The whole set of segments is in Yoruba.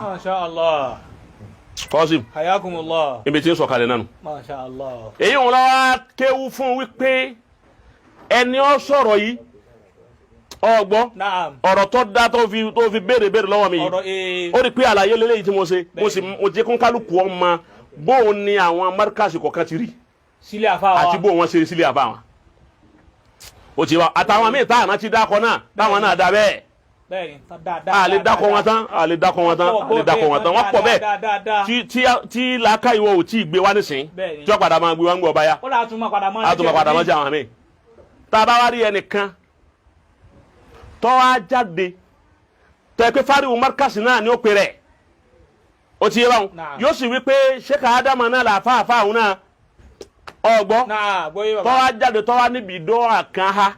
Masha Allah. Kọ́sìm. Hayakumullah. Ibi tí ń sọ̀kalẹ̀ nánu. Masha Allah. Èyí wọn lọ́wọ́ kéwú fún wípé ẹni ó sọ̀rọ̀ yìí, ọgbọ́. Naam. Ọ̀rọ̀ tó dá tó fi béèrè béèrè lọ́wọ́ mi yìí, Ọ̀rọ̀ ee. ó rí pé àlàyé lélẹ́yìí tí mo ṣe, mo sì mo jẹ́ kó kálukú ọmọ bóun ni àwọn márkàsì kọ̀ọ̀kan ti rí Sílé àfa wa. àti bóun wọn ṣe sílé àbá wọn. Ó ti wá àtàwọn míì tá àná ti dákọ náà, táwọn náà dá bẹ́ẹ̀. Bẹ́ẹ̀ni, dáadáa. A lè dákọ wọn tán, a lè dákọ wọn tán, a lè dákọ wọn tán, wọ́n pọ̀ bẹ́ẹ̀. Dáadáa. Tí làákà ìwọ ò tí ì gbé wá nísìn, tí wọ́n padà máa gbé wá ń gbọ́ báyà. Ó là tún máa padà mọ́. A tún máa padà mọ́ sí àwọn míì. Tá a bá wá rí ẹnìkan tó wá jáde tó yẹ pé fáriwò márkàsì náà ni ó pe rẹ̀, ó ti yé báwọn, yóò sì wí pé Sheikh Ádámà náà là fáfáà òun náà, ọgbọ́. Náà gbóyè tó bàbá. wá jáde, tó wá níbi ìdó kan ha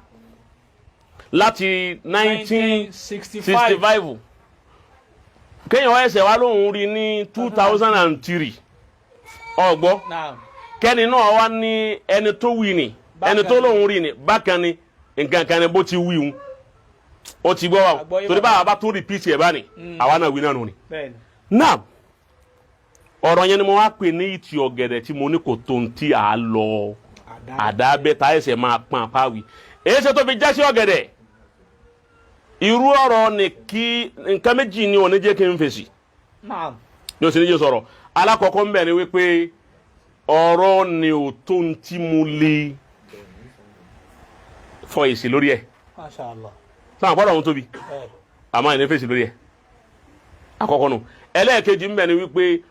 láti 1965, kéèyàn ẹsẹ̀ wá lóhùn rí ní 2003, ọgbọ́. Naam. Kẹ́ni náà wá ní ẹni tó wí ni ẹni tó Bákan ni. lóhùn rí ni bákan ni nǹkan kan ni bó ti wí hun, ó ti gbọ́ wa. Àgbọ́yé torí bàbá. báwa bá tún repeat ẹ̀ bá ní, àwa náà wí náà nù ni. Bẹ́ẹ̀ni. Náà ọ̀rọ̀ yẹn ni mo wá pè ní ìtì ọ̀gẹ̀dẹ̀ tí mo ní kò tó ń tí à á lọ àdá bẹ́ tá ẹsẹ̀ máa pọn apá wí. Èyí ṣe tó fi jẹ́ sí ọ̀gẹ̀dẹ̀, irú ọ̀rọ̀ ni kí nǹkan méjì ni ò ní jẹ́ kí n fèsì. Naam. Ní o sì ní jẹ́ sọ̀rọ̀. Alákọ̀ọ́kọ́ ń bẹ̀ ni wípé ọ̀rọ̀ ni ò tó ń tí mo lè fọ èsì lórí ẹ̀. Masha Allah. Sáà gbọ́dọ̀ ohun tóbi, Bẹ́ẹ̀ni. àmọ́ àìní fèsì lórí ẹ̀ àkọ́kọ́ nù. Ẹlẹ́ẹ̀kejì ń bẹ̀ ni wípé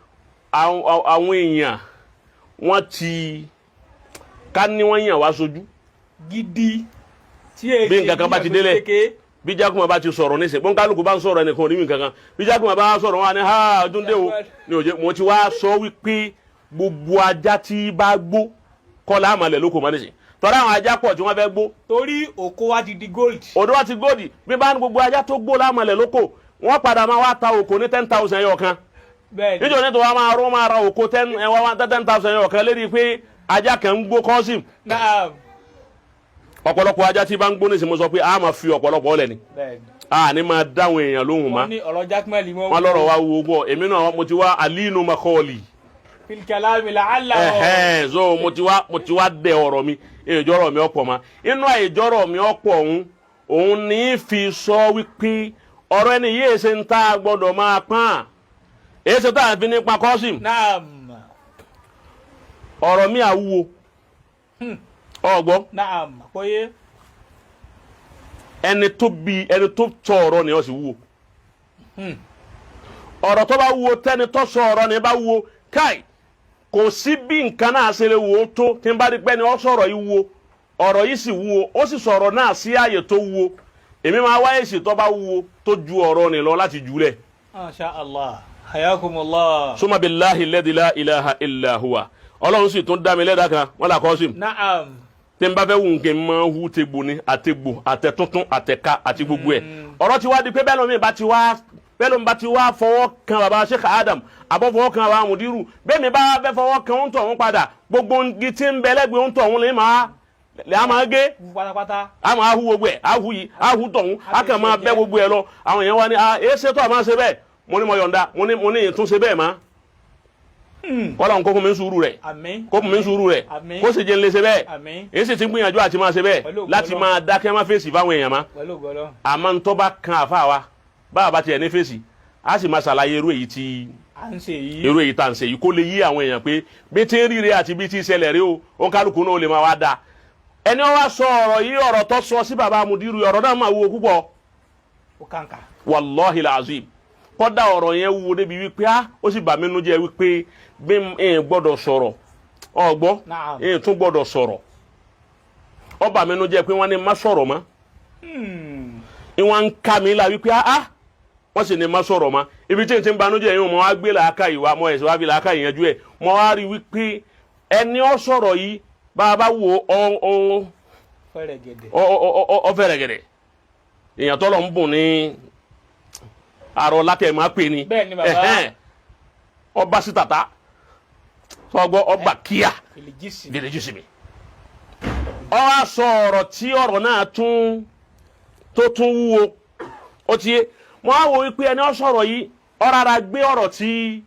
àwọn èèyàn wọ́n ti ká ní wọ́n yàn wá sójú Gidi. Tí èyí bí nǹkan kan bá ti délẹ̀, bí Jákùmá bá ti sọ̀rọ̀ nísìnyí, bọ́ńkálùkù bá ń sọ̀rọ̀, ẹnìkan ò ní wí nǹkan kan. Bí Jákùmá bá sọ̀rọ̀, wọn á ní ha Túndé o ní òjé. Mo ti wá sọ wípé gbogbo ajá tí bá gbó kọ́lá àmàlẹ̀ lóko mọ́ nísìnyí, tọ́lá àwọn ajá pọ̀ tí wọ́n fẹ́ gbó. Torí òkó wa ti di gold. Òdo wa ti góòdì. Bí bá ní gbogbo ajá tó gbó lámàlẹ̀ lóko, wọ́n padà máa wá ta òkò ní 10,000 ẹyọ kan. Níjọ́ ní tó wá máa rọ́ máa ra òkò ten ẹ wá 10,000 ẹyọ kan lérí pé ajá kan ń gbó kọ́sìm. Naam. Ọ̀pọ̀lọpọ̀ ajá tí bá ń gbó nísìnyí, mo sọ pé a máa fi ọ̀pọ̀lọpọ̀ ọ̀lẹ̀ ni. A ní máa dáhùn èèyàn lóhùn má. Wọ́n ní ọ̀rọ̀ Jákèmẹ́lì mọ́. Wọn lọ́rọ̀ wa wo gbọ́, èmi náà mo ti wá alinu makọ́ọ̀lì. Fil kalami la'alla. Ẹ̀hẹ́n, so mo ti wá dẹ ọ̀rọ̀ mi, ìjọ́rọ̀ mi ọ̀pọ̀ ma inú àìjọ́rọ̀ mi ọ̀pọ̀ òun òun ní í fi sọ wípé ọ̀rọ̀ ẹni yéé ṣe ń tá a gbọ́dọ̀ máa pọ́n èyí ṣe tá a fi nípa kọ́sìm. Naam. Ọ̀rọ̀ mi àwúwo, ọ̀gbọ́. Naam. Àpọ́yé. Ẹni tó bí ẹni tó tọ ọ̀rọ̀ ni ó sì wúwo. Ọ̀rọ̀ tó bá wúwo, tẹ́ni tó sọ ọ̀rọ̀ ni bá wúwo káì, kò sí bí nǹkan náà ṣe lè wò ó tó tí n bá rí pé ni ó sọ̀rọ̀ yìí wúwo, ọ̀rọ̀ yìí sì wúwo, ó sì sọ̀rọ̀ náà sí ààyè tó wúwo, èmi máa wá èsì tó bá wúwo tó ju ọ̀rọ̀ ni lọ láti jùlẹ̀. Masha Allah. Hayakumullah. Summa billahi alladhi la ilaha illa huwa, Ọlọ́run sì tún dá mi lẹ́dàá kan wọ́n là kọ́ sí mi. Naam. Tí n bá fẹ́ wù nkè máa hu tegbò ni, àtegbò, àtẹ̀tuntun, àtẹ̀ka àti gbogbo ẹ̀. Ọ̀rọ̀ ti wá di pé bẹ́ẹ̀ lómi bá ti wá fọwọ́ kan baba Sheikh Adam, àbọ̀ fọwọ́ kan baba Mudiru, bẹ́ẹ̀ mi bá fẹ́ fọwọ́ kan ń tọ̀ ń padà, gbogbo ngi tí ń bẹ lẹ́gbẹ̀ẹ́ ń tọ̀ ń lè máa lè a máa gé. Wú pátápátá. A máa hu gbogbo ẹ̀, a hu yìí, a hu tọ̀hún, a kàn máa bẹ́ gbogbo ẹ̀ lọ. Àwọn èèyàn wa ni a èé ṣe tó a máa ṣe bẹ́ẹ̀. Mo ní mo yọ̀ǹda, mo ní ìtúnṣe bẹ́ẹ̀ má. Kọ́lá ń kó fún mi ń sùúrù rẹ̀. Àmín. Kó fún mi ń sùúrù rẹ̀. Àmín. Kó sì jẹ́ ń lè ṣe bẹ́ẹ̀. Àmín. Èyí sì ti ń gbìyànjú àti máa ṣe bẹ́ẹ̀ Pẹ̀lú ògo láti Ọlọ́run. máa dákẹ́ má fèsì fáwọn èèyàn má. Pẹ̀lú ògo Ọlọ́run. Àmọ́ ń tọ́ bá kan àfa wa, bá a bá tiẹ̀ ní fèsì, a sì máa ṣàlàyé irú èyí tí À ń ṣe yìí. irú èyí tá à ń ṣe yìí, kó lè yí àwọn èèyàn pé bí tí ń ríre àti bí tí ń ṣẹlẹ̀ rí o, ó ń kálukú náà ó lè máa wá dáa. Ẹni wọ́n wá sọ ọ̀rọ̀ yìí, ọ̀rọ̀ tó sọ sí baba Mudiru, ọ̀rọ̀ náà máa wúwo púpọ̀. Ó kàǹkà. Wàláhi làzim, kọ́dà ọ̀rọ̀ yẹn wúwo débi wípé á ó sì bà mí nú jẹ́ wípé bí n gbọ́dọ̀ sọ̀rọ̀, ọ̀gbọ́. Naam. N tún gbọ́dọ̀ sọ̀rọ̀, ó bà mí nú jẹ́ pé wọ́n ní má sọ̀rọ̀ mọ́. Ìwọ̀n ń ka mi la wípé á wọ́n sì ní má sọ̀rọ̀ mọ́. Ibi tí n ti ń banújẹ́ yìí, mo wá gbé làákà yìí wá, mo ẹ̀sìn wá fi làákà yìí yanjú ẹ̀. Mo wá rí wípé ẹni ó sọ̀rọ̀ yìí, bá a bá wo ọ ọ Fẹ́rẹ̀ gẹ̀dẹ̀. ọ ọ ọ fẹ́rẹ̀ gẹ̀dẹ̀, èèyàn tọ́lọ̀ ń bùn ní àrò látẹ̀ máa pè ní. Bẹ́ẹ̀ ni, bàbá. Ẹ̀hẹ́n. Ọba sí tàtà sọgbọ́ ọba kíá. Fìlìgìsì. Fìlìjìsì mi. Ọ wá sọ ọ̀rọ̀ tí ọ̀rọ̀ náà tún tó tún wúwo, ó ti yé. Mo á wo wípé ẹni ó sọ̀rọ̀ yìí, Ọ̀rara gbé ọ̀rọ̀ tí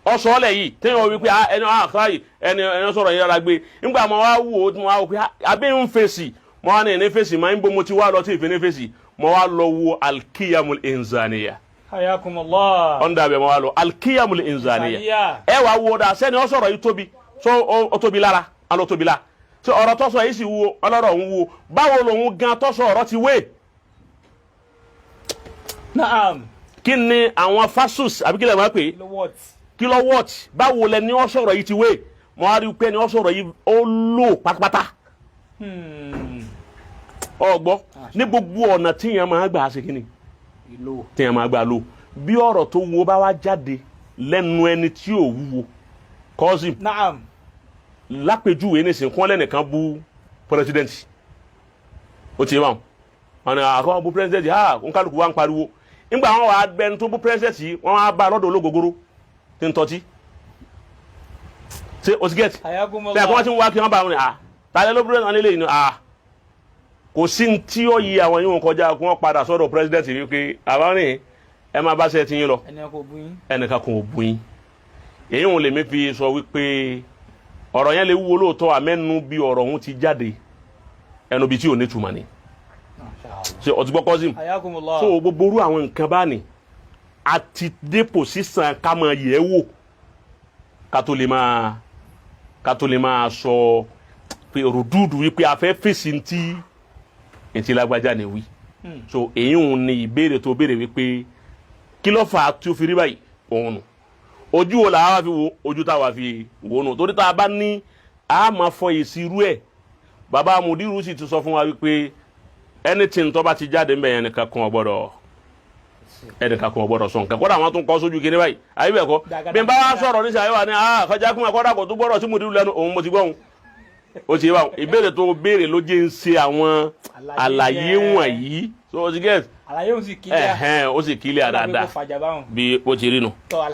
ọ̀sọ́ọ̀lẹ̀ yìí téèyàn wí pé ẹni àkàrà ẹni ẹni sọ̀rọ̀ yẹn rárá gbé. Nígbà mo wá wò ó, mo wá wò pé abẹ́ ń fèsì, mo wá ní ẹni fèsì máa ń bó mo ti wá lọ tí ìfẹ́ ní fèsì. Mo wá lọ wo alkiyamul inzaniya. Hayakumullah. Ọ̀ndà bẹ̀ mo wá lọ alkiyamul inzaniya. Inzaniya. Ẹ wàá wo dà sẹ́ni ọ sọ̀rọ̀ yìí tóbi so ó tóbi lára alọ́ tóbi la tí ọ̀rọ̀ tọ́sọ yìí sì wúwo, ọlọ́rọ̀ ń wúwo, báwo lòun gan tọ́sọ ọ̀rọ̀ ti wé? Naam. Kí ni àwọn fasus àbí kí lè máa pè é? Lo what? Kí lọ wọ́ọ̀tì, báwo lẹ ní ọ sọ̀rọ̀ yìí ti wé? Mo wá rí i pé ní ọ sọ̀rọ̀ yìí ó lò pátápátá. Ọgbọ́ ní gbogbo ọ̀nà tíyẹn máa gbà ṣe kí ni? Ìlò. Tíyẹn máa gbà lò bí ọ̀rọ̀ tó wo bá wá jáde lẹ́nu ẹni tí ò wúwo kọ́sìm. Naam. Lápèjúwe nísìnyí, kún lẹ́nìkan bú president, ó ti yé wọn, wọn ni àkọ́ bú president ha, nkálukú wa ń pariwo. Nígbà wọn wà á gbẹni tó bú president yìí, wọn á bá a lọ́dọ̀ ológogoro tí ń tọ́tí ṣé o ti get? Hayakumullah. Bẹ́ẹ̀ kí wọ́n ti ń wá kí wọ́n bá wọn ni à tàlẹ́ ló president nílé yìí ni à kò sí ní tí ó yí àwọn yìí wọn kọjá kí wọ́n padà sọ́dọ̀ president yìí pé àwọn ní ẹ máa bá ṣe ti yín lọ. Ẹni kò bú yín. Ẹnìkan kò bú yín. Èyí wọn lèmi fi sọ wípé ọ̀rọ̀ yẹn lè wúwo lóòótọ́, àmẹ́nu bí ọ̀rọ̀ òun ti jáde ẹnu bí tí ò ní túmọ̀ ni. Masha Allah. Ṣe ọtí gbọ́ kọ́sìm? Hayakumullah. So gbogbo orú àwọn nǹkan bá ní àti dépò sísan ká máa yẹ̀ ẹ́ wò ká tó lè máa sọ pé rùdúùdù wípé a fẹ́ fèsì ntí lágbájá ni wí. So èyí òun ni ìbéèrè tó béèrè wípé kí ló fà á tí ó fi rí báyìí, òun nù ojú wo làwa fi wo ojú táwa fi wò nù, torí tá a bá ní a máa fọ èsì irú ẹ̀. Bàbá mudiru sì ti sọ fún wa wípé anything tó bá ti jáde ńbẹ yẹn, ẹnìkan kan ò gbọ́dọ̀ sọ nǹkan. Kódà àwọn tó ń kọ́ sójú kínní báyìí, àyè bẹ́ẹ̀ kọ́, bí n bá wá sọ̀rọ̀ níṣẹ́ àyè wà ní kọjá kún akọ́dà kò tó gbọ́dọ̀ sí mudiru lẹ́nu òun. Mo ti gbọ́ òun, ó ti yé báwọn. Ìbéèrè tó béèrè ló jẹ́ ń ṣe àwọn àlàyé wọ̀nyí, so o ti get? Àlàyé òun sì kílíà. Ẹ̀hẹ́n, ó sì kílíà dáadáa. Kó fàjà báwọn. Bí ó ti rí nu. Tọ́.